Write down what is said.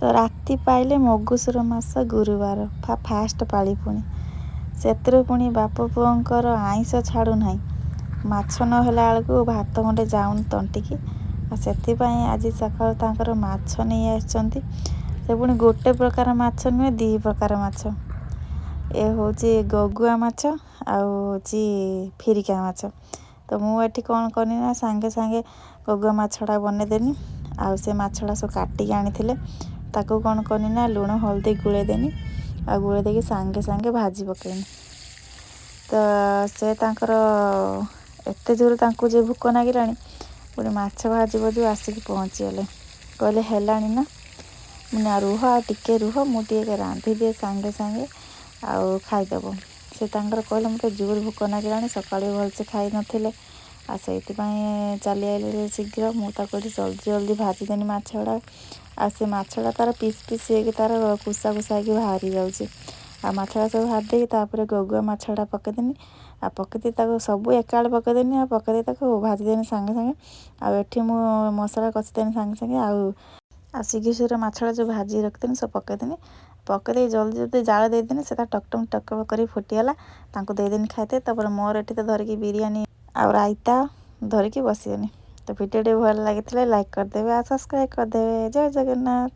ତ ରାତି ପାଇଲେ ମଗୁଶୁର ମାସ ଗୁରୁବାର ଫାଷ୍ଟ ପାଳି, ପୁଣି ସେଥିରୁ ପୁଣି ବାପ ପୁଅଙ୍କର ଆଇଁଷ ଛାଡ଼ୁନାହିଁ। ମାଛ ନ ହେଲା ବେଳକୁ ଭାତ ଗଣ୍ଡେ ଯାଉନି ତଣ୍ଟିକି। ଆଉ ସେଥିପାଇଁ ଆଜି ସକାଳୁ ତାଙ୍କର ମାଛ ନେଇ ଆସିଛନ୍ତି। ସେ ପୁଣି ଗୋଟେ ପ୍ରକାର ମାଛ ନୁହେଁ, ଦୁଇ ପ୍ରକାର ମାଛ। ଏ ହେଉଛି ଗଗୁଆ ମାଛ ଆଉ ହେଉଛି ଫିରିକା ମାଛ। ତ ମୁଁ ଏଠି କ'ଣ କଲି ନା, ସାଙ୍ଗେ ସାଙ୍ଗେ ଗଗୁଆ ମାଛଟା ବନେଇଦେନି। ଆଉ ସେ ମାଛଟା ସବୁ କାଟିକି ଆଣିଥିଲେ, ତାକୁ କ'ଣ କଲି ନା, ଲୁଣ ହଳଦୀ ଗୋଳେଇ ଦେନି ଆଉ ଗୋଳେଇ ଦେଇକି ସାଙ୍ଗେ ସାଙ୍ଗେ ଭାଜି ପକେଇନି। ତ ସେ ତାଙ୍କର ଏତେ ଜୋର ତାଙ୍କୁ ଯେ ଭୋକ ଲାଗିଲାଣି, ପୁଣି ମାଛ ଭାଜିବ ଯେଉଁ ଆସିକି ପହଞ୍ଚିଗଲେ। କହିଲେ, ହେଲାଣି ନା? ନା, ରୁହ, ଆଉ ଟିକେ ରୁହ, ମୁଁ ଟିକେ ରାନ୍ଧିଦିଏ ସାଙ୍ଗେ ସାଙ୍ଗେ ଆଉ ଖାଇଦେବ। ସେ ତାଙ୍କର କହିଲେ, ମୋତେ ଜୋର ଭୋକ ଲାଗିଲାଣି। ସକାଳୁ ବି ଭଲସେ ଖାଇନଥିଲେ ଆଉ ସେଇଥିପାଇଁ ଚାଲି ଆଇଲେ ଶୀଘ୍ର। ମୁଁ ତାକୁ ଏଠି ଜଲ୍ଦି ଜଲ୍ଦି ଭାଜିଦେନି ମାଛ ଗୁଡ଼ା। ଆଉ ସେ ମାଛଟା ତାର ପିସ୍ ପିସ୍ ହେଇକି ତାର କୁସା କୁସା ହେଇକି ବାହାରି ଯାଉଛି। ଆଉ ମାଛଟା ସବୁ ଭାଜି ଦେଇକି ତାପରେ ଗଗୁଆ ମାଛଟା ପକେଇଦେନି। ଆଉ ପକେଇଦେଇ ତାକୁ ସବୁ ଏକାବେଳେ ପକେଇଦେନି ଆଉ ପକେଇଦେଇ ତାକୁ ଭାଜିଦେନି ସାଙ୍ଗେ ସାଙ୍ଗେ। ଆଉ ଏଠି ମୁଁ ମସଲା କଷିଦେନି ସାଙ୍ଗେ ସାଙ୍ଗେ। ଆଉ ଶୀଘ୍ର ଶୀଘ୍ର ମାଛଟା ଯେଉଁ ଭାଜି ରଖିଥିଲି, ସବୁ ପକେଇଦେନି। ପକେଇ ଦେଇ ଜଲ୍ଦି ଜଲ୍ଦି ଜାଳ ଦେଇଦେନି। ସେଟା ଟକ୍ ଟକ୍ ଟକ୍ କରି ଫୁଟିଗଲା, ତାଙ୍କୁ ଦେଇଦେନି ଖାଇତେ। ତାପରେ ମୋର ଏଠି ତ ଧରିକି ବିରିୟାନୀ ଆଉ ରାଇତା ଧରିକି ବସିଗନି। ତ ଭିଡ଼ିଓଟି ଭଲ ଲାଗିଥିଲେ ଲାଇକ୍ କରିଦେବେ ଆଉ ସବସ୍କ୍ରାଇବ୍ କରିଦେବେ। ଜୟ ଜଗନ୍ନାଥ।